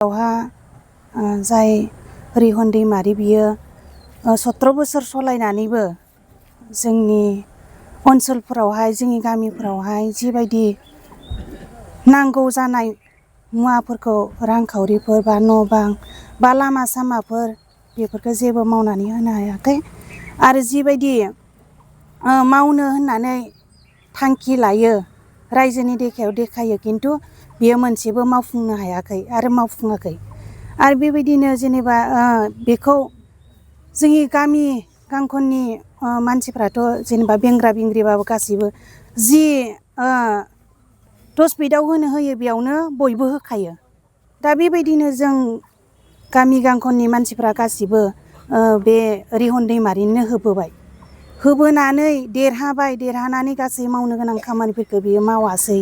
जाय रिहन दैमारि बियो 17 बोसोर सलायनानैबो जोंनि ओनसोलफोरावहाय जोंनि गामिफोरावहाय जिबायदि नांगौ जानाय मुवाफोरखौ रांखावरिफोर बा न' बां बा लामा सामाफोर बेफोरखौ जेबो मावनानै होनो हायाखै आरो जिबायदि मावनो होननानै थांखि लायो रायजोनि देखायाव देखायो खिन्थु बियो मोनसेबो मावफुंनो हायाखै आरो मावफुङाखै आरो बेबायदिनो जेनेबा बेखौ जोंनि गामि गांखननि मानसिफ्राथ' जेनेबा बेंग्रा बेंग्रिबाबो गासैबो जि 10 फिटआव होनो होयो बेयावनो बयबो होखायो। दा बेबायदिनो जों गामि गांखननि मानसिफ्रा गासिबो बे रिहन दैमारिनो होबोनानै देरहानानै गासै मावनो गोनां खामानिफोरखौ बियो मावासै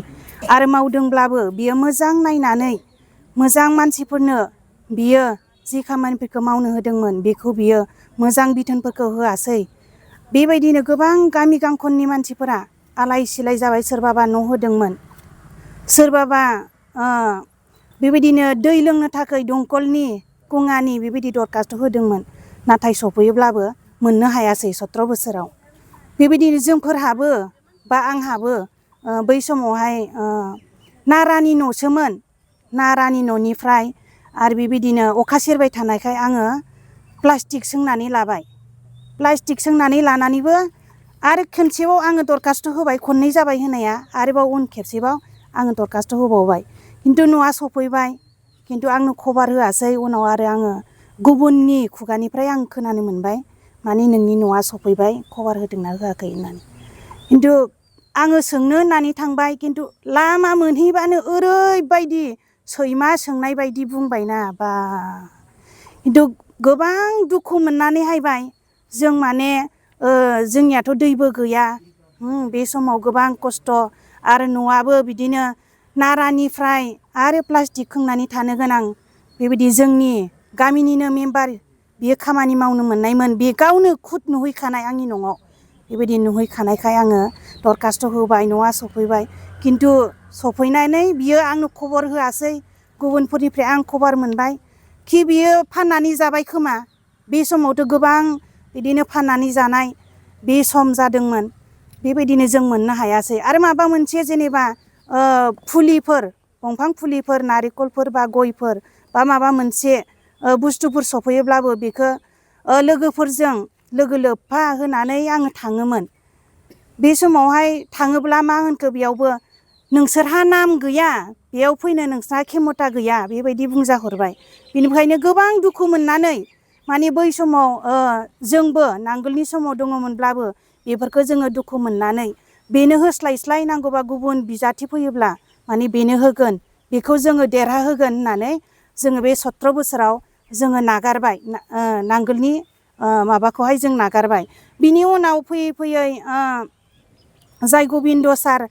आरो मावदोंब्लाबो बियो मोजां नायनानै मोजां मानसिफोरनो बियो जि खामानिफोरखौ मावनो होदोंमोन बेखौ बियो मोजां बिथोनफोरखौ होआसै। बेबायदिनो गोबां गामि गांखननि मानसिफोरा आलाय सिलाय जाबाय। सोरबाबा न' होदोंमोन, सोरबाबा बेबायदिनो दै लोंनो थाखाय दंखलनि कुङानि बेबायदि दरखास्थ होदोंमोन, नाथाय सफैयोब्लाबो मोननो हायासै 17 बोसोराव। बेबायदिनो जोंफोरहाबो बा आंहाबो बै समावहाय नारानि न'सोमोन। नारानि न'निफ्राय आरो बेबायदिनो अखा सेरबाय थानायखाय आङो प्लास्टिक सोंनानै लाबाय। प्लास्टिक सोंनानै लानानैबो आरो खनसेबाव आङो दरखास्थ होबाय। खननै जाबाय होनाया, आरोबाव उन खेबसेबाव आङो दरखास्थ होबावबाय। खिन्थु न'आ सफैबाय, खिन्थु आंनो खबर होआसै। उनाव आरो आङो गुबुननि खुगानिफ्राय आं खोनानो मोनबाय, माने नोंनि न'आ सफैबाय, खबर होदोंना होआखै होननानै। खिन्थु आङो सोंनो होननानै थांबाय, खिन्थु लामा मोनहैबानो ओरैबायदि सैमा सोंनाय बायदि बुंबायना बा, खिन्थु गोबां दुखु मोननानै हायबाय जों। माने जोंनियाथ' दैबो गैया बे समाव, गोबां खस्थ'। आरो न'आबो बिदिनो नारानिफ्राय आरो प्लास्टिक खोंनानै थानो गोनां। बेबायदि जोंनि गामिनिनो मेम्बार बियो खामानि मावनो मोननायमोन, बे गावनो खुद नुहैखानाय आंनि न'आव। बेबायदि नुहैखानायखाय आङो दरखास्थ होबाय, न'आ सफैबाय। खिन्थु सफैनानै बियो आंनो खबर होआसै। गुबुनफोरनिफ्राय आं खबर मोनबाय कि बियो फाननानै जाबाय खोमा। बे समावथ' गोबां बिदिनो फाननानै जानाय बे सम जादोंमोन। बेबायदिनो जों मोननो हायासै। आरो माबा मोनसे जेनेबा फुलिफोर, दंफां फुलिफोर, नारेंखलफोर बा गयफोर बा माबा मोनसे बुस्थुफोर सफैयोब्लाबो बेखौ लोगोफोरजों लोगो लोब्बा होनानै आङो थाङोमोन। बे समावहाय थाङोब्ला मा होनखो बेयावबो, नोंसोरहा नाम गैया, बेयाव फैनो नोंसोरहा खेमथा गैया, बेबायदि बुंजाहरबाय। बेनिखायनो गोबां दुखु मोननानै, माने बै समाव जोंबो नांगोलनि समाव दङमोनब्लाबो बेफोरखौ जोङो दुखु मोननानै बेनो होस्लायस्लाय, नांगौबा गुबुन बिजाथि फैयोब्ला माने बेनो होगोन, बेखौ जोङो देरहाहोगोन होननानै जोङो बे 17 बोसोराव जोङो नागारबाय। नांगोलनि माबाखौहाय जों नागारबाय। बिनि उनाव फैयै फैयै जाय गबिन्द सार,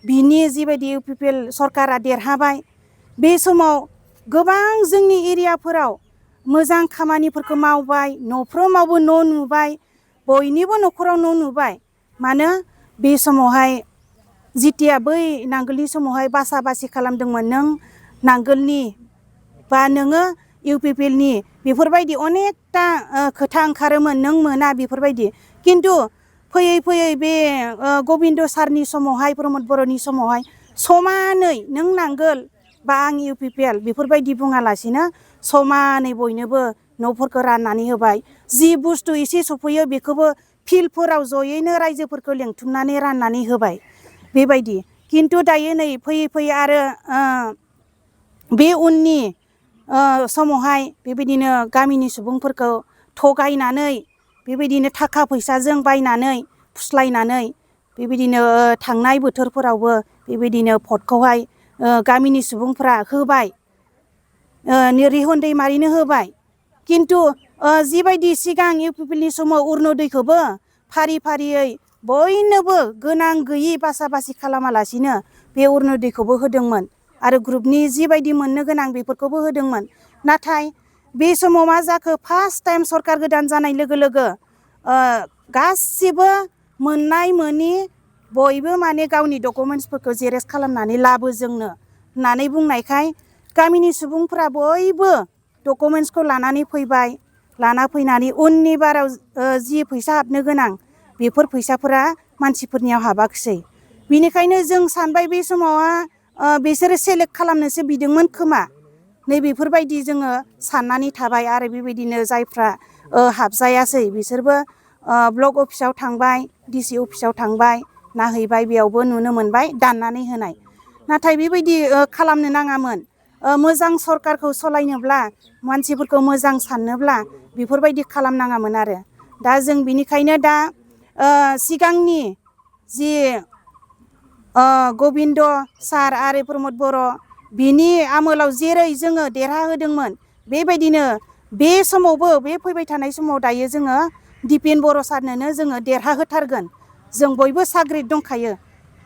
बिनि जिबायदि UPPL सरकारा देरहाबाय, बे समाव गोबां जोंनि एरियाफोराव मोजां खामानिफोरखौ मावबाय। न'फ्रोमावबो न' नुबाय, बयनिबो न'खराव न' नुबाय। मानो बे समावहाय जिथिया बै नांगोलनि समावहाय बासा बासि खालामदोंमोन, नों नांगोलनि बा नोङो UPPLनि, बेफोरबायदि अनेकथा खोथा ओंखारोमोन, नों मोना बेफोरबायदि। खिन्थु फैयै फैयै बे गबिन्द सारनि समावहाय, प्रमद बर'नि समावहाय समानै नों नांगोल बा आं UPPL बेफोरबायदि बुङालासिनो समानै बयनोबो न'फोरखौ राननानै होबाय। जि बुस्थु एसे सफैयो बेखौबो फिल्डफोराव जयैनो रायजोफोरखौ लेंथुमनानै राननानै होबाय, बेबायदि। खिन्थु दायो नै फैयै फैयै आरो बे उननि समावहाय बेबायदिनो गामिनि सुबुंफोरखौ थगायनानै, बेबायदिनो थाखा फैसाजों बायनानै फुस्लायनानै, बेबायदिनो थांनाय बोथोरफोरावबो बेबायदिनो भटखौहाय गामिनि सुबुंफ्रा होबाय, रिहन दैमारिनो होबाय। खिन्थु जिबायदि सिगां UPPLनि समाव अरुण'दयखौबो फारि फारियै बयनोबो गोनां गैयि बासा बासि खालामालासिनो बे अरुण'दयखौबो होदोंमोन। आरो ग्रुपनि जिबायदि मोननो गोनां बेफोरखौबो होदोंमोन। नाथाय बे समाव मा जाखो, फार्स्ट टाइम सरकार गोदान जानाय लोगो लोगो गासिबो मोननाय मोनि बयबो माने गावनि डकुमेन्टसफोरखौ जेरेक्स खालामनानै लाबो जोंनो होननानै बुंनायखाय गामिनि सुबुंफोरा बयबो डकुमेन्टसखौ लानानै फैबाय। लाना फैनानै उननि बाराव जि फैसा हाबनो गोनां बेफोर फैसाफोरा मानसिफोरनियाव हाबाखिसै। बिनिखायनो जों सानबाय बे समावहा बिसोरो सेलेक्ट खालामनोसो बिदोंमोन खोमा। नैबेफोरबायदि जोङो साननानै थाबाय आरो बेबायदिनो जायफ्रा हाबजायासै बिसोरबो ब्लक अफिसाव थांबाय, डिसि अफिसाव थांबाय, नायहैबाय, बेयावबो नुनो मोनबाय दाननानै होनाय। नाथाय बेबायदि खालामनो नाङामोन। मोजां सरकारखौ सालायनोब्ला, मानसिफोरखौ मोजां साननोब्ला बेफोरबायदि खालामनाङामोन आरो। दा जों बिनिखायनो दा सिगांनि जि गबिन्द सार आरो प्रमद बर' बिनि आमोलाव जेरै जोङो देरहाहोदोंमोन बेबायदिनो बे समावबो, बे फैबाय थानाय समाव दायो जोङो दिपेन बर' सारनोनो जोङो देरहाहोथारगोन। जों बयबो साग्रिद दंखायो।